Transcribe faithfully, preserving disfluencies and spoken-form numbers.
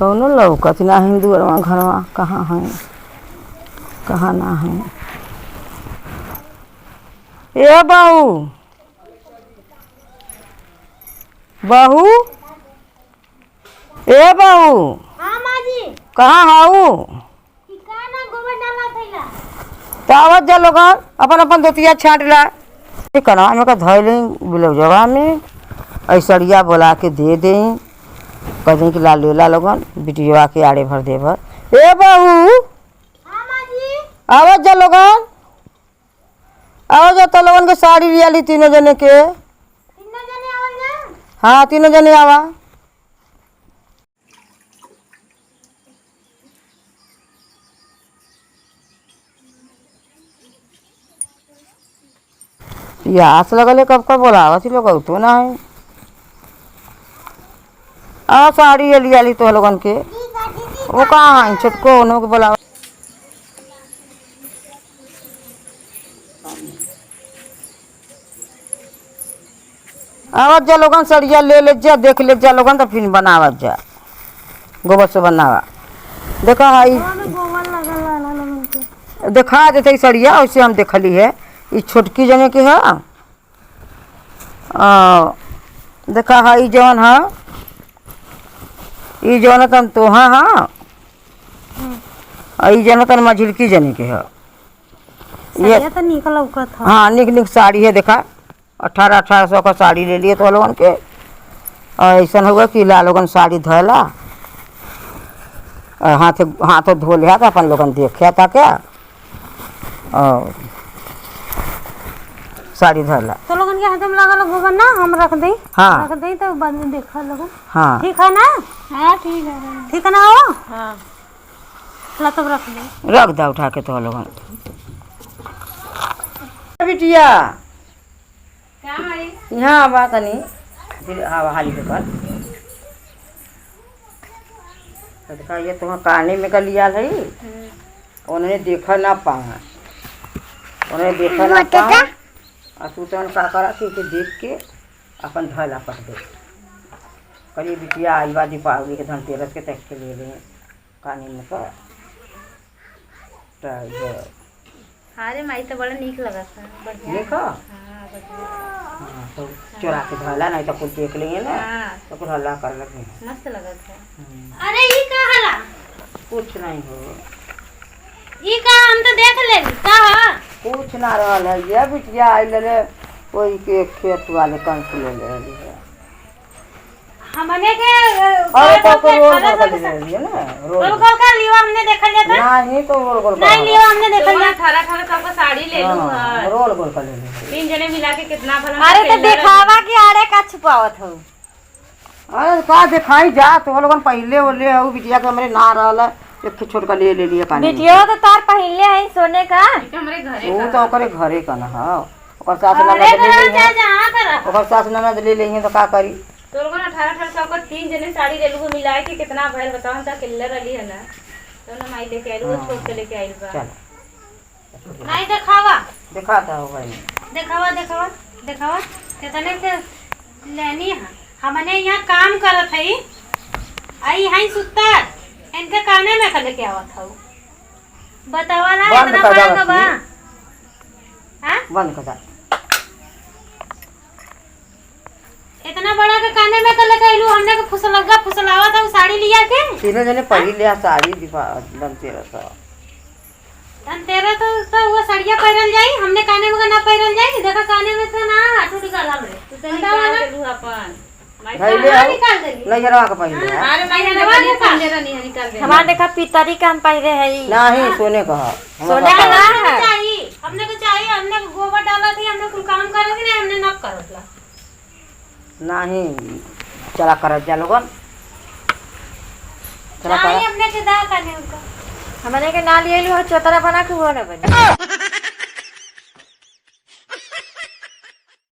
कौनो लौकत ना है दुअरवा घरवा, कहाँ है, कहाँ ना है। ए बहू, बहू, ए बहू। हाँ माँ जी। कहाँ हऊ? ई का ना गोबर डाला थैला? त आवत जा लोगन, अपन अपन धोतिया छाँट ला। ई कनवा में का धइले ब्लाउजवा में, ऐ सड़िया बोला के दे देई, कह देई कि ला ले ला लोगन, बिटियवा के आड़े भर दे भर। ए बहू, हाँ माँ जी। आवत जा लोगन, आवत जा, तो लोगन के साड़ी लिया ली तीनों जने के। तीनों जने आवल जा? हाँ, तीनों जने आवा। प्यास लगल है, कब का बोलावत ही लोग, तो ना है। आ, साड़ी ये लिया ली तो लोगन के। वो कहाँ है? छोटको उन्हों के बोलावा। आवत जा लोगन, सड़िया ले ले जा, देख ले जा लोगन, तो फिर बनावत जा। गोबर से बनावा। देखा है, गोबर लगल रहला लोगन के। देखा देते ई सड़िया, वैसे हम देखली है। ई छोटकी जने के है। आ, देखा है, ई जवन है, ई जवन तन तोहा है। हम्म। आ, ई जवन तन मझिलकी जने के है। ये सड़िया तो निक लौकत है। हाँ, निक निक साड़ी है, देखा। अठारह, अठारह सौ का साड़ी ले लिए तो लोगन के। और ऐसन हुआ कि ला लोगन साड़ी धोला, और हाथ, हाथ धो लिया था, अपन लोगन देखिया था क्या, और साड़ी धोला। तो लोगन के हाथ में लागल गोबर ना, हम रख देई। हाँ। रख देई, तो बाद में देखा लोगन। हाँ। ठीक है ना? हाँ, ठीक है। ठीक है ना हो? हाँ। ला, तब रख दे। रख दा उठा के तो लोगन। बिटिया, का है? यहाँ आवा तनी, फिर आवा हाली के कर। तो देखा, ये तुम्हार काने में का लिया है, हम्म। उन्होंने देखा ना पावा, उन्होंने देखा ना पावा। और तू तो का करा कि उके देख के अपन धला पट दे। करिए बिटिया, आई बा दीपावली के, धनतेरस के, तक के ले लें। कानी में का। त ये हाँ रे माई, तो बड़ा नीक लगत है, बढ़िया। देखो। हाँ, बढ़िया। हाँ, तो चोरा के धला, नहीं तो कुछ देख लेंगे ना। हाँ। तो कुछ हल्ला कर लगे। मस्त लगत है। हम्म। अरे, ई का हला? कुछ नहीं हो। ई का, हम तो देख लेली, का ह? कुछ ना रहल है, ये बिटिया आई ले ले, कोई के खेत वाले कन से ले ले है। हमने के, अ, अरे, का तो बोलते रोल खाना गोल कर ले लेली है ना, रोल। गोल गोल का लीवा हमने देखल जाता? नहीं, तो रोल गोल नहीं, कर लीवा हमने देखल तो जाता। अठारह, अठारह सौ का साड़ी ले लूँ हाँ, हर। रोल गोल कर ले लेली। तीन जने मिला के कितना भला अरे, तो टेलर है। देखावा कि आड़े का छुपावत हो? अरे, का देखाई जा, तो लोगन पहिले ओले हो, बिटिया के हमरे ना रहल है, एक ठो छोटका ले, ले लिया कानी में। बिटिया तो तार पहिले है सोने का। ये तो हमरे घरे वो का तो है। ओकरे घरे का ना है, ओकर सास अरे, ननद ले घरे ले चाहे हैं। जहाँ का रहो। ओकर सास ननद ले ले हैं, तो का करी? तो लोगन अठारह, अठारह सौ का तीन जने साड़ी ले लूँ, मिलाए के कितना भइल बताओ, हम तो अकेले रहली है ना। तो ना माई लेके आइल, वो हाँ। छोट के लेके आइल बा। चल। नहीं देखावा। देखाता हो भाई। देखावा, देखावा, देखावा। कितने के लेनी है? हमने यहाँ काम करत है। आई हैं सुत्ता। इनके काने में का लेके आवत हऊ। बतावा ना, बंद इतना कर बड़ा दे का बा? बच्ची। हाँ? बंद कर दे। इतना बड़ा के काने में का लेके अइलू, हमने के फुसलग्गा फुसलावा था, उ साड़ी लिया के। तीनों जने पहिर लिया साड़ी, दीपा-, धनतेरस है। धनतेरस तो, तो वो साड़िया पहिरल जाई, हमने काने में का ना पहिरल जाई, देखा काने में से ना, टूट गल हमरे। तू तो बतावा निकाल ना। देलू अपन। माई धइले कहाँ हऊ? निकाल देली? नैहरवा के पहिरे हाँ, है। अरे, माई नैहरवा निकाल दे। हमार देखा पितरी का हम पहिरे है ई। नहीं, हाँ। सोने का है। हमार सोने का पापा ना हमने है। को चाहिए, हमने को चाहिए, हमने को गोबर डाला थी, हमने कुल काम करा थी, नहीं, हमने नप करत ला। नहीं, चला करत जा लोगन। चला नहीं, करा। हमने के दा का नहीं उनको। हमने के ना लिए लो, चोतरा बना के वो ना बने।